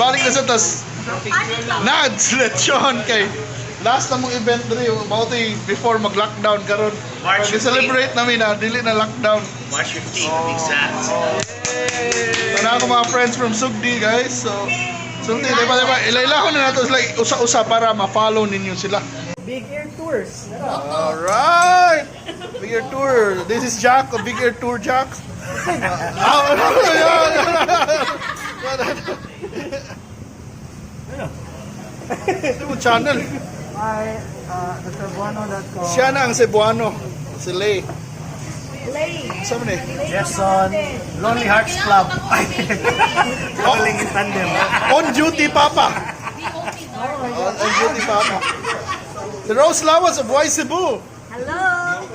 Balik na sa tas Nads lechon kay last na mong event diri about before mag-lockdown karon. March 15. Celebrate namin na dili na lockdown. March 15, to be exact. So na ako mga friends from Sugdi, guys. So sulti, di ba, di ba? Ilailahon na nato like usa-usa para ma-follow ninyo sila. Big Air Tours. Alright! Big Air Tour. This is Jack of Big Air Tour Jack. Ah, ano yan? Ito mo channel. Hi, thecebuano.com. Siya na ang Cebuano. Si Lay. Lay. Saan mo ni? Jason, Lonely Hearts Club. Traveling in tandem. On duty, Papa. On duty, Papa. Si Rose Lawas of Y Cebu. Hello.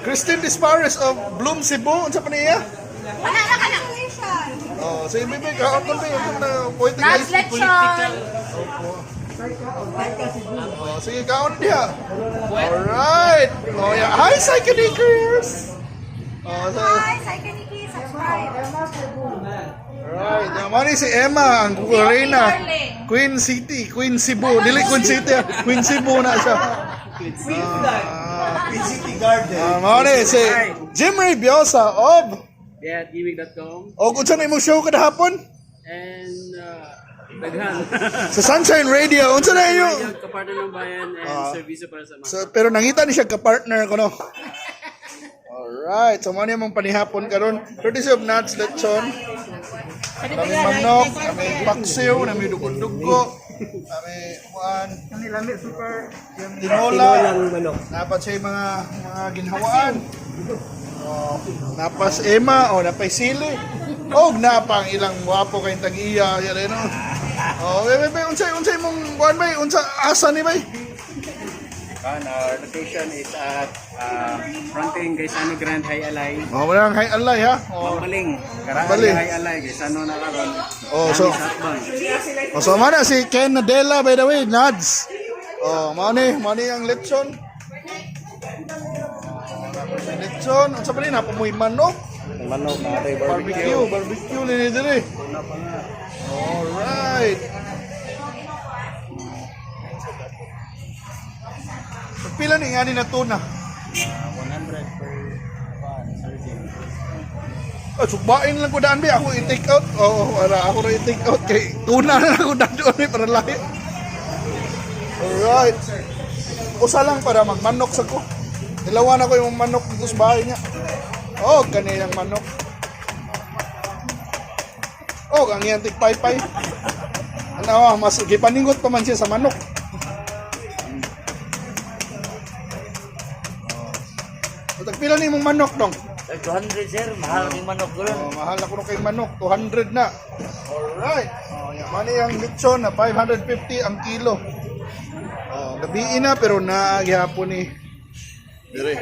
Christine Dispares of Bloom Cebu. Unsa pa niya? Wala na ka na. Oh, so ibig ka on ba yung na point Nads lechon. Oh, sige, kaon diha. Alright. Oh, yeah. Hi, Psychedelics! Oh, so, Hi, Psyche subscribe. Alright. Yeah, mao ni si Emma, ang Reyna. Darling. Queen City, Queen Cebu. Dili Queen City, ah. Queen Cebu na siya. Queen City Garden. Ah, mao ni si Jim Ray Biosa of Yeah, at gimmick.com Og unsa na imong show kada hapon? and daghan. Sa Sunshine Radio, unsa na inyo? Kapartner ng bayan and servisyo para sa mga. So, pero nangita ni siya ka-partner ko no. Alright, so mao ni among panihapon karon. Courtesy of Nats Lechon. Kami manok, kami paksiw, kami dugo-dugo, kami kuan, Kami lami super. tinola. Dapat siya yung mga ginhawaan. Oh, napas Emma, oh, napay sili. Oh, napa ang ilang wapo kayong tag-iya, yan no. Oh, bay bay unsay unsay mong kuan bay, unsa asa ni bay? And our location is at fronting Gaisano Grand High Alay. Oh, wala kay alay ha. Oh. Mambaling. Karaan Mambaling. High Alay. Gaisano na karon. Oh, so Sakbang. Oh, so mana si Ken Nadela, by the way, Nads. Oh, mao ni ang lechon. Oh, lechon, unsa pa ni napamoy manok? Manok na atay. Barbecue, barbecue ni diri. Alright. Pila ni ngani na tuna? 100 per serving. Ah, sugbain lang ko daan ba ako i-take out. Oo, para ako ra i-take out kay tuna na lang ko daan doon eh, para lahi. Alright. Usa lang para magmanok sa ko. Dilawan ako yung manok dito sa bahay niya. Oh, kaniyang manok. Oh, ang iyang tigpaypay. Ano, mas gipaningot pa man siya sa manok. Oh. Tagpila ni imong manok dong? 200, sir, mahal ang manok ko. Oh, mahal ako kay manok, 200 na. Alright. Oh, yan. Mani ang lechon na 550 ang kilo. Oh, gabi na pero naa gihapon ni. Dire.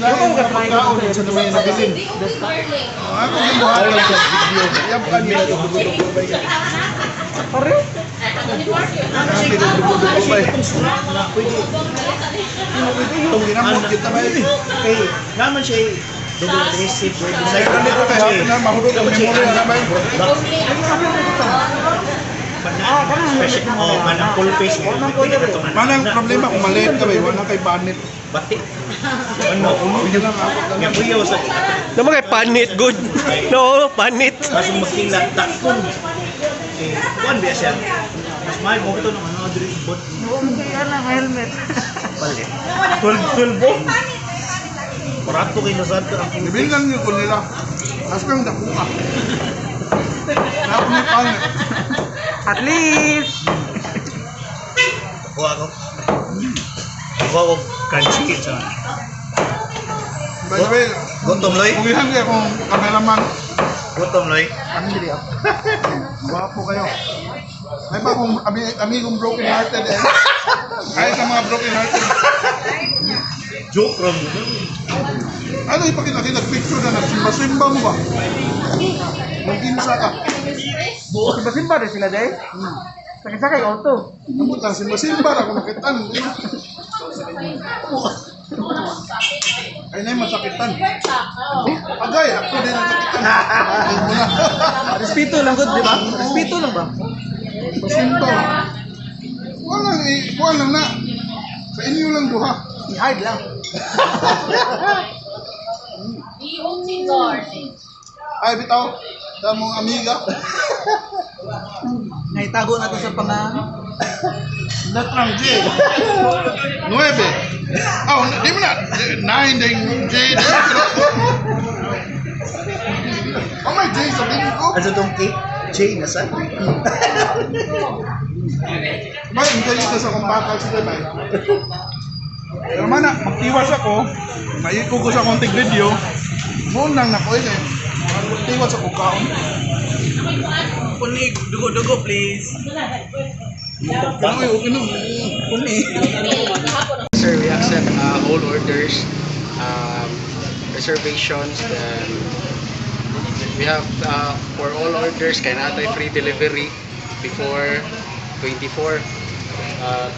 Lain mga pagkaon sa naman nabilin. Oh, ako gibuhatan sa video. Yapan niya dugo-dugo ba? Pare? Ang dugo-dugo ba? Itong ginamot kita ba? Kay naman siya double adhesive. Kaya kami ko kay hapon na mahulog ang memory na ba? Special, oh, manang full face. Manang problema kung maliit ka ba, wala kay banit. Bati. Ano? Hindi lang ako. Nga kuyaw sa Naman kay panit good. No, panit. Kaso magkilat takon. Eh, kuan biya siya. Mas mahal mo ito ng ano diri bot. Kaya na helmet. Palit. 12 12 oh. Barato kay Lazada ang Ibilan niyo ko nila. As kang dakuha. Ako ni panit. At least. Kuha ko. Kuha ko crunchy sa. By the way, Gutom loy. kung ihan kayo kung cameraman, Gutom loy. ang dili ako. Gwapo kayo. Ay ba kung amigong broken hearted eh. Ay sa mga broken hearted. Joke ram. Ano ipakita kita picture na nagsimba-simba mo ba? Nagkinsa ka. Simba-simba rin sila, day. Sakay-sakay, auto. Nabot lang simba-simba ra kung makitan. Ay na masakitan. Agay, ako din ang sakitan. Ay mo na. Respeto lang, good, di ba? Respeto lang ba? Simba. Wala lang eh, kuwan lang na. Sa inyo lang duha. I-hide lang. Ay bitaw, sa mong amiga. Naitago na to sa panga. Letrang J. Nueve. Oh, di mo na. Nine ding J. din. Oh my J, sabihin ko. Ano tong cake? J na sa. Ba, enjoy ito sa kumpakal sila ba? Pero mana, magtiwas ako. Maiko ko sa konting video. Noon lang nako eh. Magtiwas ako kaon. Kunig, dugo-dugo, please. Ano yung okay no? Kunig. Sir, we accept whole orders, reservations, then we have for all orders kay natay free delivery before 24,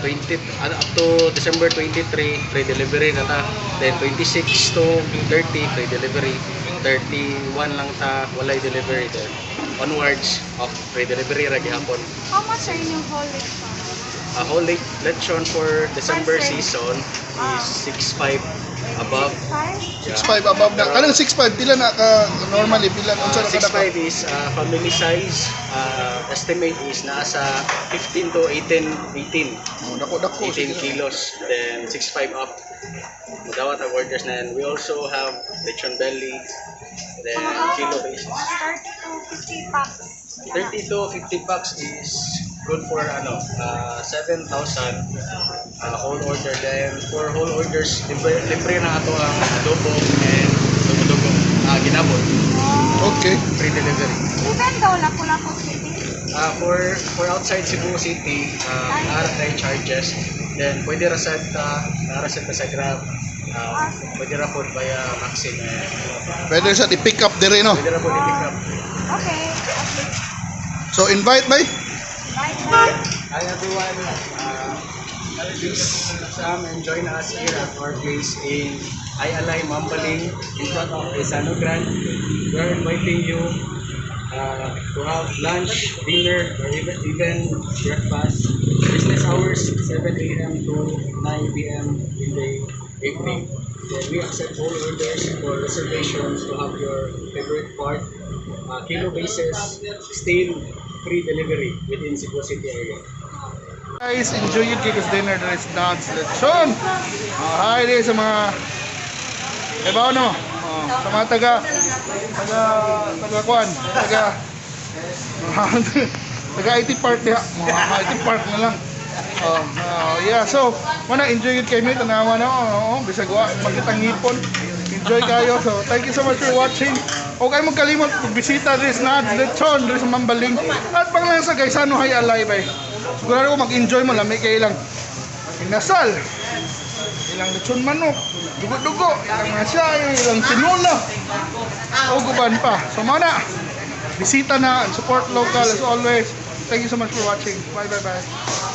20 up to December 23 free delivery na ta, then 26 to 30 free delivery, 31 lang ta walay delivery, then onwards of free delivery ra gihapon. How much are inyong whole lechon? A whole lechon for December Sir. season is 6.5 above. Five? 6'5 above na. Kanang 6'5 pila na ka normally pila unsa na kada ka? 6.5 is family size. Estimate is nasa 15 to 18, 18, Oh, dako dako. 18 kilos. Then 6.5 up. Mudawat ang orders na yan. We also have lechon belly. Then kilo basis. 30 to 50 packs. 30 to 50 packs is good for ano, 7,000 whole order. Then for whole orders, libre, libre na ato ang adobo and dugo-dugo, ginabot, Okay. free delivery. Even though Lapu-Lapu City, For outside Cebu City, naara na yung charges. Then pwede ra sa ta, naara sa ta sa Grab. Pwede ra pod via Maxim. Eh. Pwede sa i-pick up dire no. Pwede ra pod i-pick up. Okay. So invite bay. Bye bye. Hi everyone. Please come and join us here at our place in Ayalay, Mambaling, in front of Isano Grand. We are inviting you to have lunch, dinner, or even breakfast. Business hours 7 a.m. to 9 p.m. in the evening. Then we accept all orders for reservations to have your favorite part. Kilo basis, still free delivery within Cebu City area. Guys, enjoy your Kiko's dinner. There is Dad's lechon. Oh, hi there sa mga Ebaw no. Oh, sa mga taga kuan, taga IT Park diha. Mga IT Park na lang. Oh, oh, yeah. So, mana enjoy yun kay mi tanawa na oh, oh, bisag wa makitang ngipon. Enjoy kayo. So, thank you so much for watching. O kayo magkalimot pagbisita diri sa Dad's Lechon diri sa Mambaling. At pang lang sa Gaisano High Alive ay. Sigurado ko mag-enjoy mo lami kay lang inasal. Ilang lechon manok, dugo-dugo, ilang mga sayo, ilang tinola. O guban pa. So mao na. Bisita na and support local as always. Thank you so much for watching. Bye bye bye.